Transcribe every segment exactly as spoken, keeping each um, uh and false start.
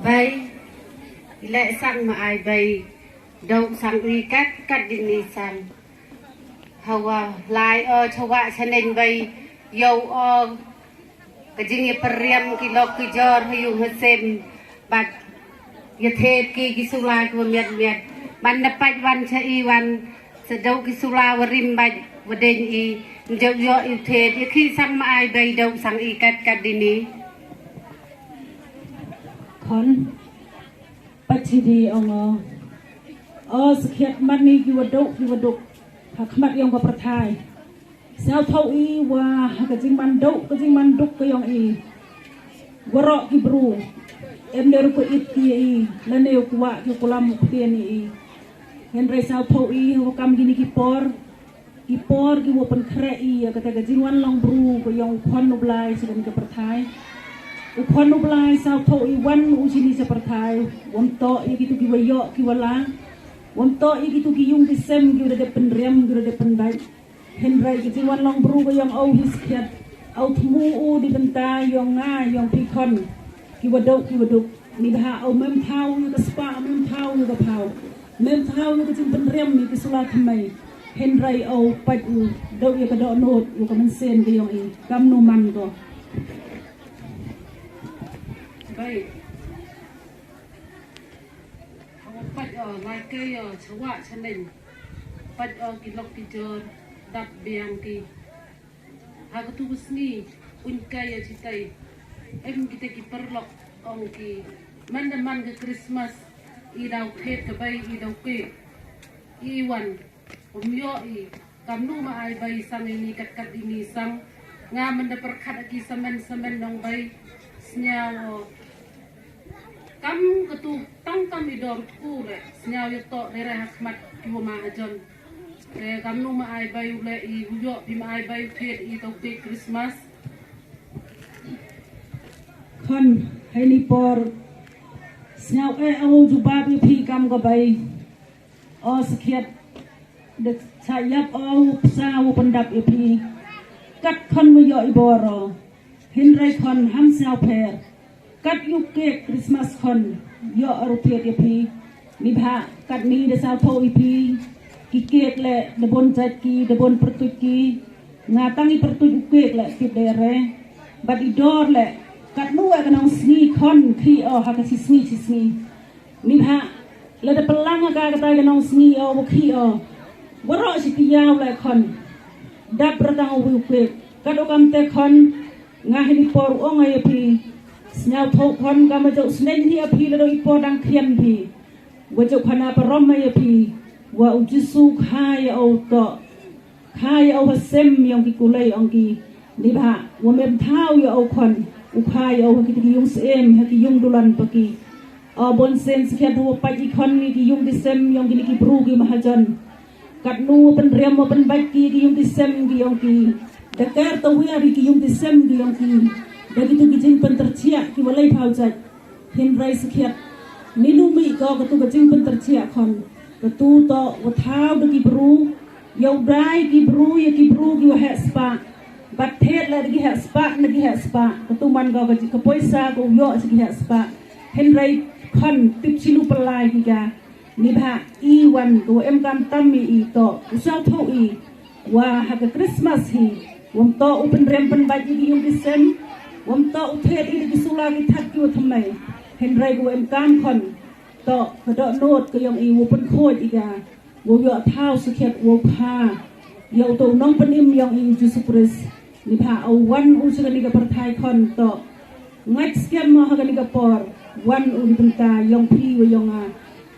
Bei, i leh sang ma ai bei, dau sang i kat kat dini sang. Hawa lai o chawa chaneng bei, yau o ka jing ya periam ki lok ki jor ha yung ha sem, bat ya thep ki ki sula ki wa miat miat. Man da pait wan cha i wan, sa dau ki sula wa rim bat wa deng i, njau yo i thep, ya ki sang ma ai bei dau sang i kat kat dini. Khon, pat chi di ong o. O sakhiat man ni ki wa duk, ki wa duk ha khmat yong ka pyrthai. Sngewthuh i wa ha ka jingman duk, ka jingman duk ka yong i, waroh ki bru em ne rupa it ki i, lane u kwah ki kulam u ktien i. Hynrei sngewthuh i wa kam kini ki por, ki por ki wa pynkhreh i ya kata ka jingwan long bru ka yong u Khon u Blai sha kani ka pyrthai. U Khon u Blai sngewthuh i wan u chini sha pyrthai, wam toh i kitu ki wa yoh ki wa la, wam toh i kitu ki yung ki sem ki wa da dep pynriam ki wa da dep pynbait. Hynrei ki jingwan long bru ka yong o hi sakhiat, o thmu u di bynta yong nga yong phi khon, ki wa duk ki wa duk. Ni bha o mem thaw ya ka spah, mem thaw ya ka phaw, mem thaw ya ka jingpynriam ya ki sula thymmai. Hynrei o pait u dau ya ka dohnud ya ka mynsiem ka yong i, kam nu man ko. Bai. Pait o lai kai o chawa chaneng. Pait o ki lok ki jor, dap biang ki. Ha katu ka sngi, un kai ya chitai. Em kita ki paralok ong ki, man da man ka Christmas, i dau khet ka bai i dau khet. I wan, um yo i, kam nu ma ai bai sang ini kat kat ini sang. Nga man da perkhat aki samen samen nong bai, sniaw o. Kam katu tang kam i dor ku le, sniaw ya to dere ha khmat ki wa ma ajon. Te kam nu ma ai bai u le i u yo bi ma ai bai u khet i to khet Christmas. Khon, hai ni por, sniaw e o jubab i phi kam ka bai. O sakhiat, da cha yap o u psa u pyndap i phi. Kat khon wa yo i bor o. Hynrei khon ham sniaw pher. Kat yu kek Christmas khon, yo aru thiet ya phi. Ni bha, kat ni da sniaw tho i phi. Ki kek le, da bon jait ki, da bon pertuit ki. Nga tang i pertuit u kek le, tip de re. Bat i dor le, kat nu e ka nong sngi khon, khi o ha ka chi sngi, chi sngi. Ni bha, le da pelang ka ka tai ka nong sngi o, wa khi o. Waroh chi ki yaw le khon. Dap ratang o wi u kek. Kat o kam te khon, nga hini por ong ai phi. Sniaw tho khon ka ma jok sneng hi a phi le do i por dang khian phi. Wa jok khana parom ai phi. Wa u Jisu khai o to. Khai o ha sem yong ki kulei ong ki. Ni bha, wa mem thaw ya o khon. U khai o ha ki ti ki yung sem, ha ki yung dulan pa ki. O bon sen sakhiat wa pait i khon ni ki yung ki sem yong ki ni ki bru ki mahajon. Kat nu wa pynriam wa pynbait ki ki yung ki sem ki yong ki. Da ker ta wiar i ki yung ki sem ki yong ki. Da ki tu ki jing pynterchiak ki wa lei phaw jait. Hynrei sakhiat. Ni nu mi ko katu ka jing pynterchiak khon. Katu to wa thaw da ki bru. Yow dai ki bru ya ki bru ki wa heh spah. Bat thet le da ki heh spah, na ki heh spah. Katu man ko ka jing ka poisa ko yoh chi ki heh spah. Hynrei khon tip chi nu pelai ki ka. Ni bha i wan ko em kam tam mi i to. U saw tho i. Wa ha ka Christmas hi. Wam to u pynrem pynbait i ki yung ki sem. Wam to u thet i ki sula ki that ki wa thymmai. Hynrei ko em kam khon. To ka doh not ka yong i wa pynkhoj i ka. Wa yoh thaw sakhiat wa pha. Yow to nong pynim yong i Jisu Khrist. Ni bha o wan u sa ka ni ka pyrthai khon to. Ngat skem mo ha ka ni ka por. Wan u ni bynta yong phi wa yong a.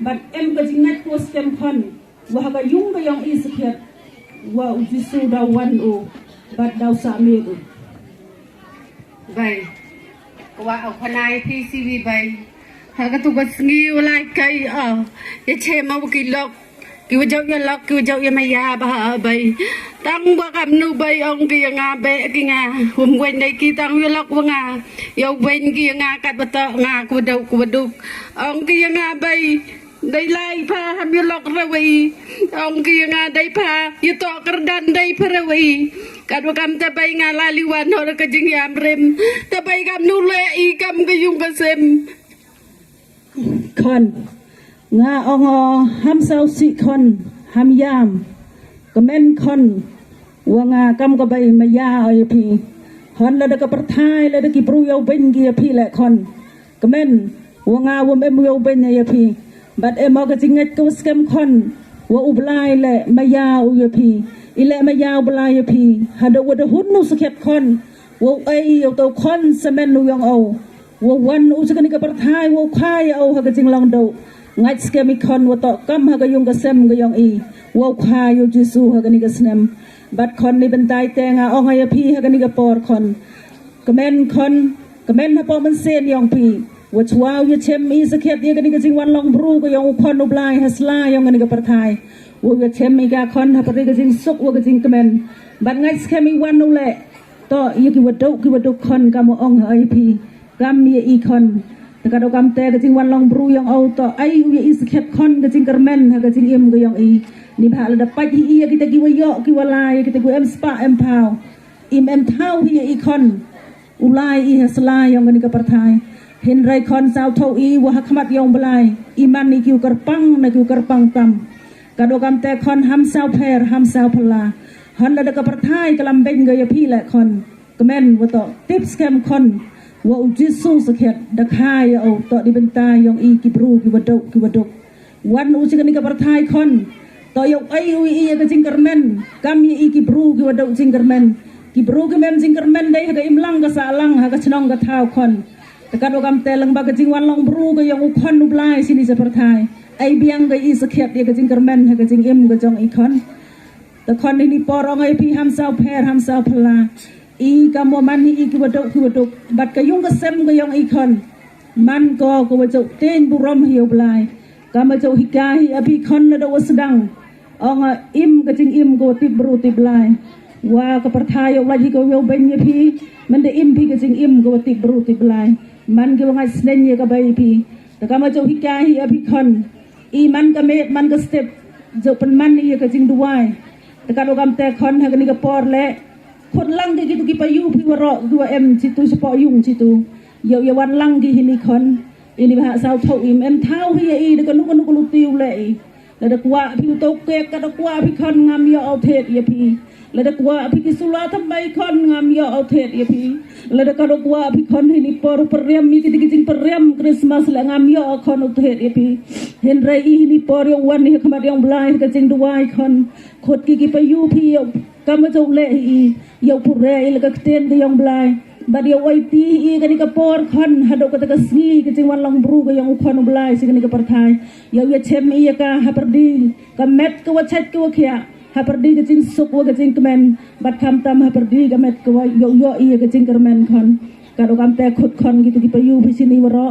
Bat em ka jing ngat ko skem khon. Wa ha ka yung ka yong i sakhiat. Wa u Jisu daw wan u. Bat daw sa mi u. Bai. Wa o khanai phi si wi bai. Ha katu ka sngi wa lai kai o. Ya che ma wa ki lok. Ki wa jauh ya lok, ki wa jauh ya maya ba ha bai. Tang wa kam nu bai ong ki ya nga be ki nga. Wam wen dai ki tang ya lok wa nga. Ya wen ki ya nga kat ba to nga ku dau ku duk. Ong ki ya nga bai. Dai lai pha ham ya lok ra wei. Ong ki ya nga dai pha. Ya to kerdan dai pha ra wei. Kat wa kam ta bai nga la liwan ho ra ka jing yam rem. Ta bai kam nu le i kam ka yung ka sem. Khon. Nga ong o, ham saw sih khon, ham yam. Kmen khon. Wa nga kam ka bai maya o ya phi. Hon lada ka pyrthai lada ki bru yow beng ki ya phi le khon. Kmen. Wa nga wam em yow beng ya phi. Bad em o ka jingngeit ka wa skem khon. Wa u Blai le maya u ya phi. I le maya u Blai ya phi. Hada wa da hun u sakhiat khon. Wa u ei yow taw khon semen u yong o. Wa wan u cha kani ka pyrthai wa u kha ya o ha ka jinglong do. Ngait skem i khon wa toh kam ha ka yung ka sem ka yong i. Wa u kha yow Jisu ha kani ka snem. Bad khon ni bentai te nga ong ya phi ha kani ka por khon. Kmen khon, kmen ha po mensen yong phi. Wa chwa u ya chem i sakhiat ya kani ka jingwan long bru ka yong u khon u Blai ha sla yong kani ka pyrthai. Wa u ya chem i ka khon ha pyrthai ka jingsuk wa ka jingkmen. Bad ngait skem i wan u le. Toh ya ki wa duk ki wa duk khon kam wa ong ha ya phi. Kam ya i khon. Te ka do kam te ka jingwan long bru yong o toh ai u ya i sakhiat khon ka jingkyrmen ha ka jingim ka yong i. Ni bha lada pait hi i ya kita ki wa yoh ki wa lai ya kita ki wa em spah em phaw. Im em thaw hi ya i khon. U lai i ha sla yong kani ka pyrthai. Hynrei khon saw thaw i wa ha khmat yong Blai. I man i ki u kyrpang na ki u kyrpang tam. Ka do kam te khon ham saw pher ham saw phylla. Hon lada ka pyrthai ka lam beng ka ya phi le khon. Kmen wa toh tip skem khon. Wa u Jisu sakhiat da kha ya o toh di bentai yong i ki bru ki wa duk ki wa duk. Wan u cha kani ka pyrthai khon. Toh yow ai u i ya ka jingkyrmen. Kam ya i ki bru ki wa duk jingkyrmen. Ki bru ki mem jingkyrmen dei ha ka imlang ka sahlang ha ka chnong ka thaw khon. Te ka do kam te lang ba ka jingwan long bru ka yong u khon u Blai sini cha pyrthai. Ai biang ka i sakhiat ya ka jingkyrmen ha ka jingim ka jong i khon. Te khon ini por ong ai phi ham saw pher ham saw phylla. I kam wa man i ki wa duk ki wa duk. Bad ka yung ka sem ka yong i khon. Man ko ka wa jok ten burom hi yow Blai. Kam wa jok hi ka hi a phi khon na da wa sedang. Ong a im ka jingim ka wa tip bru tip Blai. Wa ka pyrthai yow laj hi ka yow beng ya phi. Man da im phi ka jingim ka wa tip bru tip Blai. Man ki wa ngait sneng ya ka bai phi. Te kam wa jok hi ka hi a phi khon. I man ka met man ka step. Jok pynman i ya ka jingduwai. Te ka do kam te khon ha kani ka por le. Khot lang ki kitu ki payu phi wa ro ki wa em chitu chapo yung chitu. Yow ya wan lang ki hini khon. Ini bha saw thaw im em thaw hi ya i da kanu kanu kulu tiu le i. Lada kwah phi u toh kek ka da kwah phi khon ngam yoh o thet ya phi. Lada kwah phi ki sula thambai khon ngam yoh o thet ya phi. Lada ka da kwah phi khon hini por pyrem i ki digi jing pyrem Christmas le ngam yoh o khon o thet ya phi. Hynrei i hini por yow wan i ha khmat yong Blai ha ka jingduwai khon. Khot ki ki payu phi yow. Kam wa jok le i yow pure i la ka ktien ka yong Blai. Bad yow ai ti i kani ka por khon hado kata ka sngi ka jingwan long bru ka yong u khon u Blai si kani ka pyrthai. Yow ya chem i ya ka ha pyrdi ka met ka wa chait ka wa khia ha pyrdi ka jingsuk wa ka jingkmen. Bad kham tam ha pyrdi ka met ka wa yow yoh i ya ka jingkyrmen khon. Ka do kam te khot khon kitu ki payu phi sini wa ro.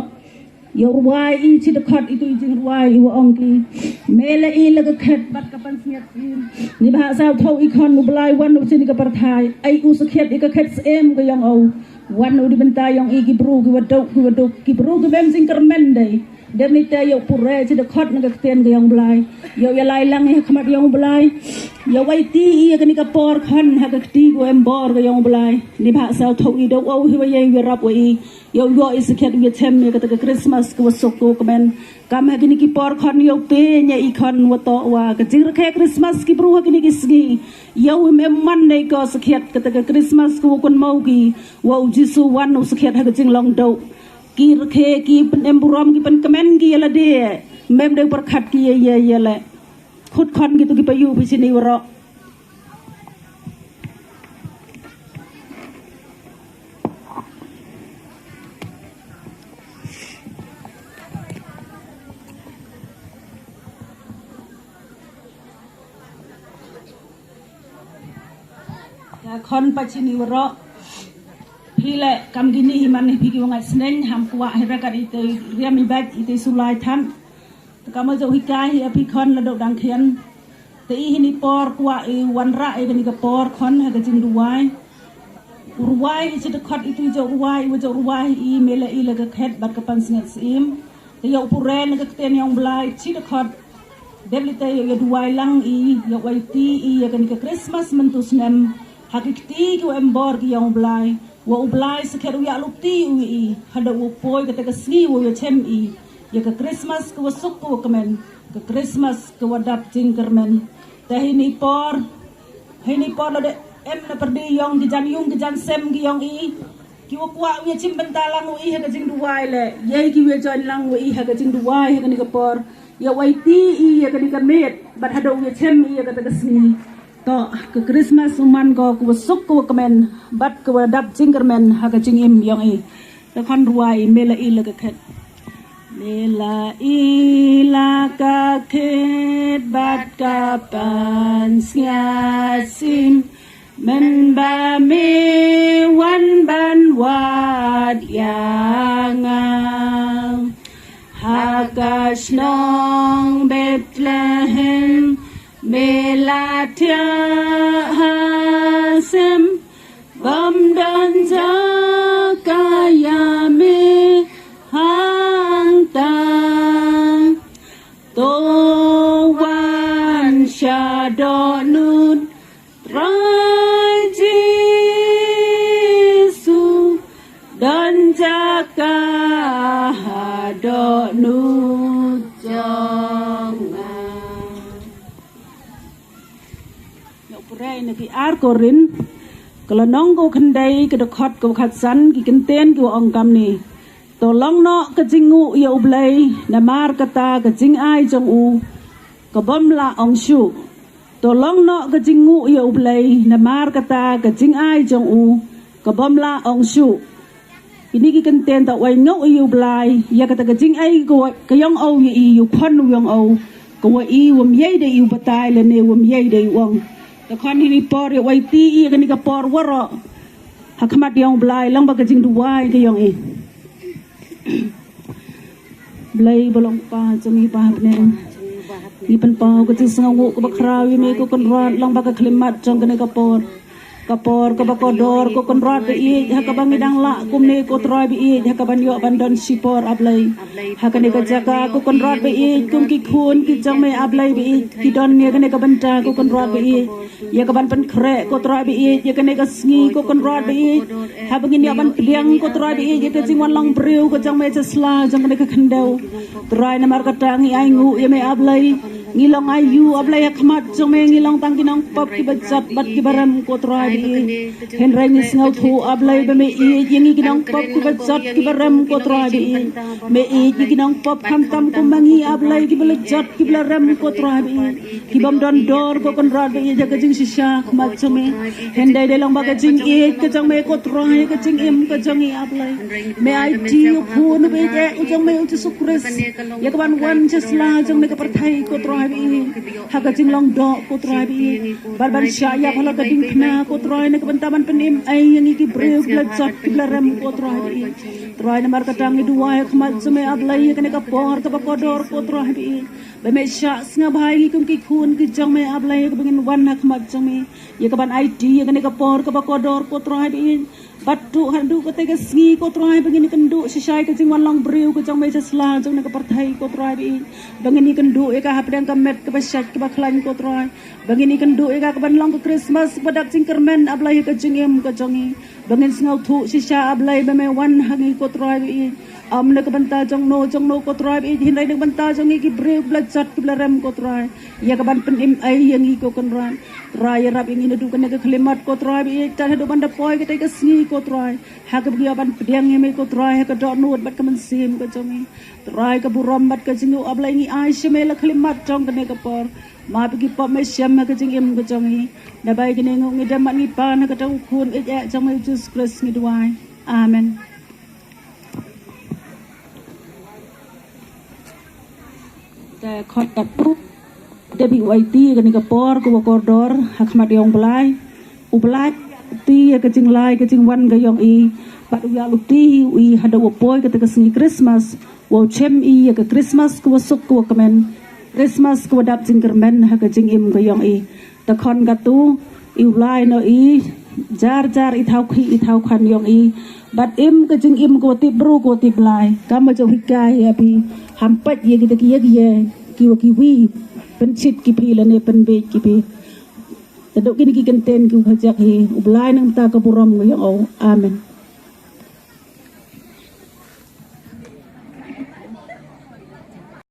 Yow rwai i chi dkhot itu i jingrwai i wa ong ki. Me la i la ka khet bad ka pansngiat i. Ni bha saw thaw i khon u Blai wan u chini ka pyrthai. Ai u sakhiat i ka khet sem ka yong o. Wan u di bynta yong i ki bru ki wa duk ki wa duk ki bru ki mem jingkyrmen dei. Dem ni te yow pure chi dkhot na ka ktien ka yong Blai. Yow ya lai lang i ha khmat yong Blai. Yow ai ti i ya kani ka por khon ha ka kti ko em bor ka yong Blai. Ni bha saw thaw i do o hi wa yei wa rap wa i. Yow yoh i sakhiat u ya chem ya kata ka Christmas ka wa suk ka wa kmen. Kam ha kini ki por khon yow te nya i khon wa toh wa ka jingrakhe Christmas ki bru ha kini ki sngi. Yow im em man nei ko sakhiat kata ka Christmas ka wa kun mau ki wa u Jisu wan u sakhiat ha ka jinglong do. Ki rakhe ki pen em burom ki pen kmen ki ya la de. Mem de pyrkhat ki ya ya ya le. Khut khon kitu ki payu phi sini wa ro. Ya khon pa chini wa ro. Phi le kam kini hi man hi phi ki wa ngai sneng ham kwah hi ra kat ite riam i baj ite sulai than. Te ka ma jauh hikai hi a phi khon la dok dang khian. Te i hini por kwah i wanrah i kani ka por khon ha ka jingduwai. U ruwai i chi dkhot i tu i jauh ruwai i wa jauh ruwai i me la i la ka khet bad ka pan snget syiem. Te yow pure na ka ktien yong Blai chi dkhot. Dep li te yow ya duwai lang i yow wai ti i ya kani ka Christmas myntu snem. Ha ki kti ki wa em bor ki yong Blai. Wa u Blai sakhet u ya lupti u i hada u poi kata ka sngi wa ya chem i. Ka Krismas ka wa suk ka wa kmen, ka Krismas ka wa dap jingkyrmen. Te hini por, hini por la de em na perdi yong ki jan yung ki jan sem ki yong i. Ki wa kwah u ya chim bynta lang u i ha ka jingduwai le. Yei ki wa join lang u i ha ka jingduwai ha kani ka por. Ya wai ti i ya kani ka met, bad hada u ya chem i ya kata ka sngi. To, ka Krismas u man ko ka wa suk ka wa kmen, bad ka wa dap jingkyrmen ha ka jingim yong i. Te khon ruwai, me la i la ka khet. Me la i la ka khet bad ka pan sngewsih. Men ba me wan ban wad ya nga. Ha ka shnong Bethlehem, me la thiah ha sem. Bam don jaka ya me hangta. To wan sha dohnud Trai Jisu, don jaka ha dohnud jong nga. Nyoh purei na ki ar Korin, ka lynnong ka wa khyndai, ka dkhot ka wa khatsan, ki kyntien ki wa ong kamni. To long noh ka jingnguh ya U Blei, namar kata ka jingai jong u ka bym lah ong shuh. To long noh ka jingnguh ya U Blei, namar kata ka jingai jong u ka bym lah ong shuh. Ini ki kyntien ta wai nguh ya U Blei, ya kata ka jingai ka wa, ka yong o ya i, u khon u yong o, ka wa i wam yei da i u batai lane wam yei da i u ong. Ta khon hini por ya wai ti i ya kani ka por waroh ha khmat yong U Blei lang ba ka jingduwai ka yong i. Blei ba long Pa jong i ba ha bneng. Ngi pynpaw ka jingsngewnguh ka ba khraw ya me ko Kynrad lang ba ka khyllipmat jong kane ka por. Ka por ka ba kordor ko Kynrad ba ïeit, ha ka ba ngi dang lah kumne ko Trai ba ïeit, ha ka ban ïoh ban don shipor A Blei. Ha kane ka jaka ko Kynrad ba ïeit, kum ki khun ki jong me A Blei ba ïeit, ki don ïa kane ka bynta ko Kynrad ba ïeit. Ïa ka ban pynkhreh ko Trai ba ïeit, ïa kane ka sngi ko Kynrad ba ïeit. Haba ngin ïa ban pdiang ko Trai ba ïeit, ïa ka jingwan long briew ka jong me sha sla jong kane ka khyndew. Trai namar kata ngi ai nguh ïa me A Blei. Ngi long aiu A Blei ha khmat jong me, ngi long tang ki nongpop ki ba jot bad ki ba rem ko Trai ba ïeit. Hynrei ngi sngewthuh A Blei ba me ïeit ïa ngi ki nongpop ki ba jot ki ba rem ko Trai ba ïeit. Me ïeit ïa ki nongpop khamtam kum ma ngi A Blei ki ba la jot ki ba la rem ko Trai ba ïeit. Ki bym don dor ko Kynrad ba ïeit ha ka jingshisha khmat jong me. Hynrei dei long ba ka jingïeit ka jong me ko Trai, ka jingim ka jong i A Blei. Me aiti u khun ba ïeit u jong me u Jisu Khrist, ïa ka ban wan sha sla jong ne ka pyrthei ko Trai ba ïeit. Ha ka jinglong doh ko Trai ba ïeit. Ban ban shah ïa phala ka diengphna ko Trai ne ka bynta ban pynim ei ïa ngi ki briew ki ba la jot ki ba la rem ko Trai ba ïeit. Trai namar kata ngi duwai ha khmat jong me A Blei ïa kane ka por ka ba kordor ko Trai ba ïeit. Ba me shah sngewbha ïa ngi kum ki khun ki jong me A Blei, ïa ka ba ngin wan ha khmat jong me. Ïa ka ban aiti ïa kane ka por ka ba kordor ko Trai ba ïeit. Bad to haduh kata ka sngi ko Trai ba ngin ïakynduh shisha ïa ka jingwan long briew ka jong me sha sla jong ne ka pyrthei ko Trai ba ïeit. Ba ngin ïakynduh ïa ka hapdeng ka met ka ba shait ka ba khlaiñ ko Trai. Ba ngin ïakynduh ïa ka ka ban long ka Krismas ba dap jingkyrmen A Blei ha ka jingim ka jong ngi. Ba ngin sngewthuh shisha A Blei ba me wan ha ngi ko Trai ba ïeit. Ym na ka bynta jong no jong no ko Trai ba ïeit, hynrei na ka bynta jong ngi ki briew ki ba la jot ki ba la rem ko Trai. Ïa ka ban pynim ei ïa ngi ko Kynrad. Trai ïarap ïa ngi naduh kane ka khyllipmat ko Trai ba ïeit, tad haduh ban da poi kata ka sngi ko Trai. Ha ka ba ngi ïa ban pdiang ïa me ko Trai ha ka dohnud bad ka mynsiem ka jong ngi. Trai ka burom bad ka jingnguh A Blei ngi ai sha me la khyllipmat jong kane ka por. Map ïa ki pop me shem ha ka jingim ka jong ngi. Naba ïa kane nguh ngi dem bad ngi pan ha kata u khun ïeit eh jong me u Jisu Khrist ngi duwai. Amen. Te khot katu. Te bi wai ti kane ka por ka wa kordor ha khmat yong Blei. U Blei ti ïa ka jinglai ka jingwan ka yong i. Bad u ïa luti u i hada wa poi kata ka sngi Krismas. Wa u chem i ïa ka Krismas ka wa suk ka wa kmen. Krismas ka wa dap jingkyrmen ha ka jingim ka yong i. Te khon katu, i u lai no i, jar jar i thaw khih i thaw khan yong i. Bad im ka jingim ka wa tip bru ka wa tip Blei. Kam wa jaw hikai ïa phi, ham pait ïa kita ki ïa ki ïa, ki wa ki wi, pynchit ki phi lane pynbeit ki phi. Te dok kini ki kyntien ki wa jak hi, u Blei nang ta ka burom ka yong o. Amen.